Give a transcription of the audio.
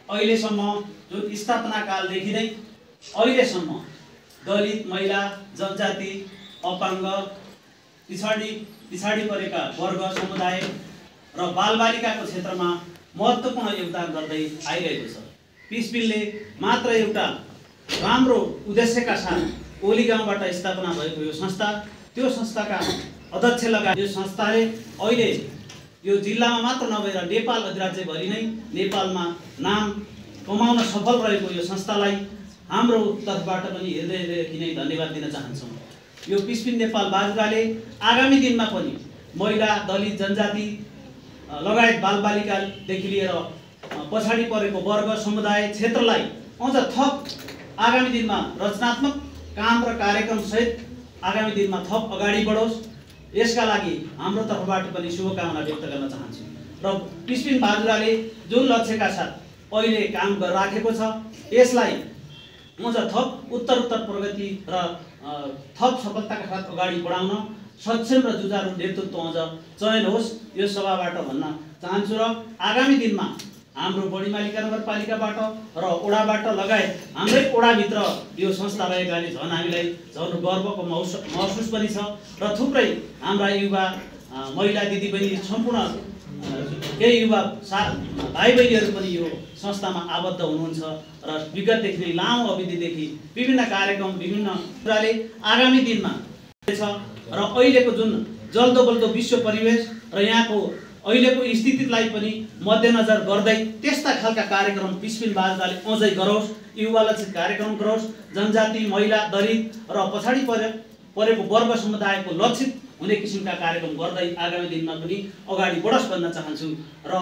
अहिलेसम्म जुन स्थापना कालदेखि नै अहिलेसम्म दलित, महिला, जनजाति, अपाङ्ग, पिछाडी परेका वर्ग समुदाय र बालबालिकाको क्षेत्रमा महत्त्वपूर्ण योगदान गर्दै आइरहेको छ। पिस बिलले मात्र एउटा राम्रो उद्देश्यका साथ ओली गाउँबाट स्थापना भएको यो संस्था, त्यो संस्थाका अध्यक्ष लगायत यो संस्थाले अहिले यो जिल्लामा मात्र नभएर नेपाल अधिराज्यभरि नै नेपालमा नाम कमाउन सफल रहेको यो संस्थालाई हाम्रो तर्फबाट पनि हृदयदेखि नै धन्यवाद दिन चाहन्छौँ। यो पिस बिल नेपाल बाजुराले आगामी दिनमा पनि महिला, दलित, जनजाति लगायत बालबालिकादेखि लिएर पछाडि परेको वर्ग समुदाय क्षेत्रलाई अझ थप आगामी दिनमा रचनात्मक काम र कार्यक्रम सहित आगामी दिनमा थप अगाडि बढोस्, यसका लागि हाम्रो तर्फबाट पनि शुभकामना व्यक्त गर्न चाहन्छु। र पिस बिल बाजुराले जुन लक्ष्यका साथ अहिले काम गरिराखेको छ यसलाई अझ थप उत्तरोत्तर प्रगति र थप सफलताका साथ अगाडि बढाउन सक्षम र जुझारु नेतृत्व अझ चयन होस्, यो सभाबाट भन्न चाहन्छु। र आगामी दिनमा हाम्रो बढीमालिका नगरपालिकाबाट र ओडाबाट लगायत हाम्रै ओडाभित्र यो संस्था रहेकाले झन् हामीलाई झन् गर्वको महसुस पनि छ। र थुप्रै हाम्रा युवा महिला दिदीबहिनी सम्पूर्ण केही युवा भाइ बहिनीहरू पनि यो संस्थामा आबद्ध हुनुहुन्छ र विगतदेखि नै लामो अवधिदेखि विभिन्न कार्यक्रम विभिन्न कुराले आगामी दिनमा छ। र अहिलेको जुन जल्दो बल्दो विश्व परिवेश र यहाँको अहिलेको स्थितिलाई पनि मध्यनजर गर्दै त्यस्ता खालका कार्यक्रम पिस बिल बाजुराले अझै गरोस्, युवा लक्षित कार्यक्रम गरोस्, जनजाति, महिला, दलित र पछाडि परेको वर्ग समुदायको लक्षित हुने किसिमका कार्यक्रम गर्दै आगामी दिनमा पनि अगाडि बढोस् भन्न चाहन्छु। र